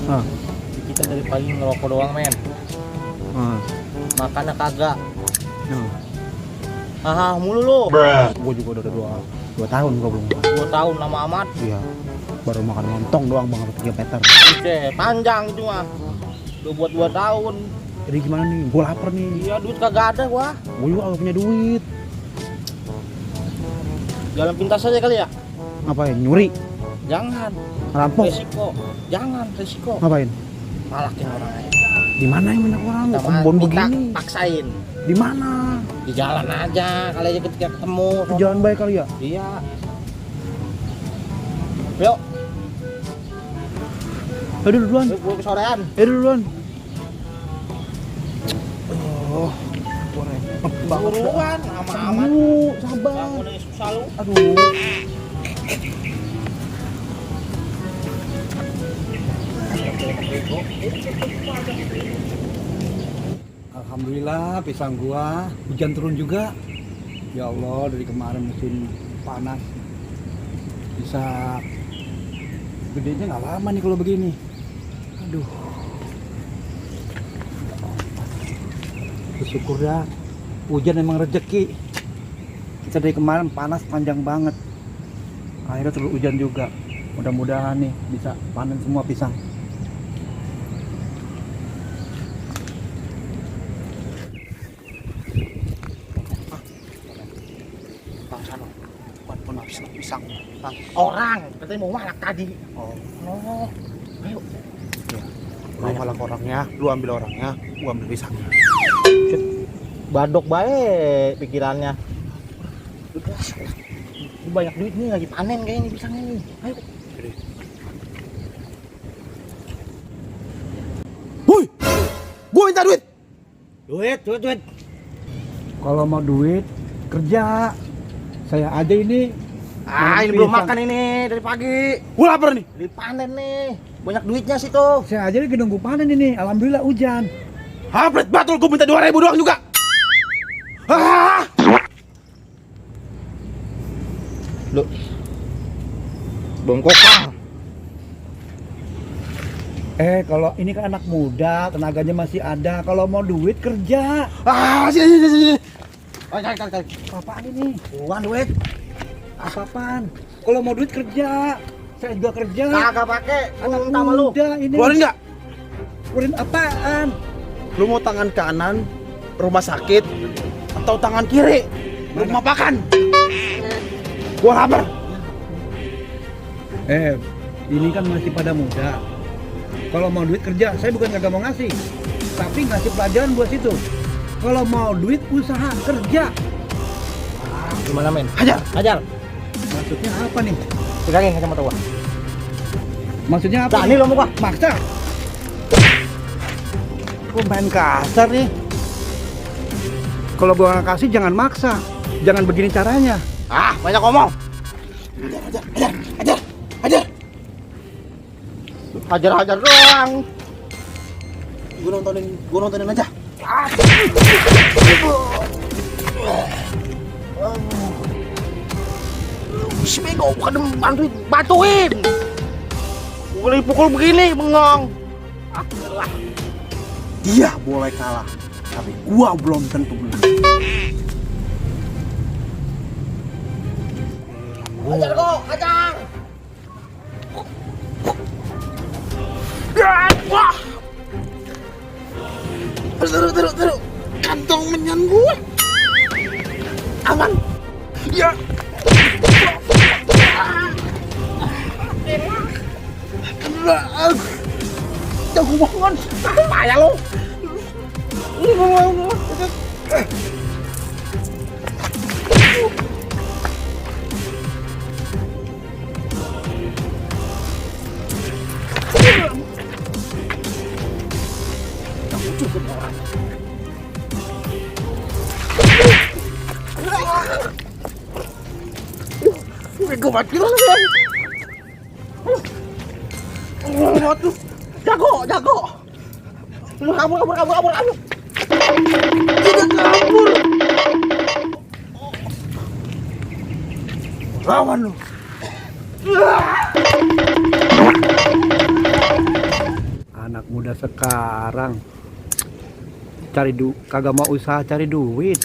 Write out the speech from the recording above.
Ah. Kita dari pagi ngerokok doang men. Makannya kagak. Mulu lu. Gue juga udah 2 tahun gue belum makan. 2 tahun lama amat. Iya. Baru makan lontong doang bang 3 meter. Oke, panjang itu mah. Udah buat 2 tahun. Jadi gimana nih? Gue lapar nih. Iya, duit kagak ada gua. Gue juga gak punya duit. Jalan pintas aja kali ya. Ngapain? Nyuri? Jangan. Ngerampok? Resiko. Jangan resiko. Ngapain? Malakin orang aja. Di mana yang banyak orang? Kebun Kita begini. paksain. Di mana? Di jalan aja kali aja ketika ketemu. Di jalan baik kali ya? Iya. Yuk, Ayo duluan. gue kesorean. Ayo duluan. Buruan, aman-aman. Sabar. Yang udah susah lu. Aduh. Alhamdulillah pisang gua hujan turun juga. Ya Allah, dari kemarin musim panas bisa gedenya nggak lama nih kalau begini. Aduh. Bersyukur ya, hujan emang rezeki. Kita dari kemarin panas panjang banget. Akhirnya turun hujan juga. Mudah-mudahan nih bisa panen semua pisang. Bang Sano, bukan pisang. Bang, orang, katanya mau malak tadi. Oh, Ayo. lu malah orangnya, lu ambil orangnya, gua ambil pisangnya. Badok baik pikirannya. Ini banyak duit nih, lagi panen kayaknya nih pisangnya nih. Ayo. Woi, gua minta duit. Duit. Kalau mau duit kerja, saya aja ini. Ini belum makan ini dari pagi. Gua lapar nih. Dari panen nih. Banyak duitnya sih tuh. Saya aja lagi nunggu panen ini. Alhamdulillah hujan. Hapret batul, gua minta 2.000 doang juga. Lu belum kokang. Kalau ini kan anak muda, tenaganya masih ada. Kalau mau duit kerja. Sini. Cari. Apaan ini? Uang duit. Apaan? Kalau mau duit kerja. Saya juga kerja. Kagak pakai. Anak Minta sama lu. muda ini. Keluarin nggak? Keluarin apaan? Lu mau tangan kanan rumah sakit atau tangan kiri rumah makan? Gua lapar. Ini kan masih pada muda. Kalau mau duit kerja, saya bukan kagak mau ngasih, tapi ngasih pelajaran buat situ. Kalau mau duit usaha kerja. Gimana men? Hajar. Maksudnya apa nih? pegangin kacamata gua. Maksudnya apa? Nah, ini lo muka. Maksa. Gua main kasar nih. Kalau gua nggak kasih jangan maksa. Jangan begini caranya. Banyak ngomong. Hajar doang. Gua nontonin aja. Si bego bukan bantuin. Gua dipukul begini bengong. Dia boleh kalah, tapi gua belum tentu menang. Hajar kok, hajar. Wah. Terus. Kantong menyan gua. Aman. Ya. Jago banget. Payah lo. Bego banget gimana sih? Waduh, jago. Kabur. Tidak kabur. Lawan lu. Anak muda sekarang kagak mau usaha cari duit.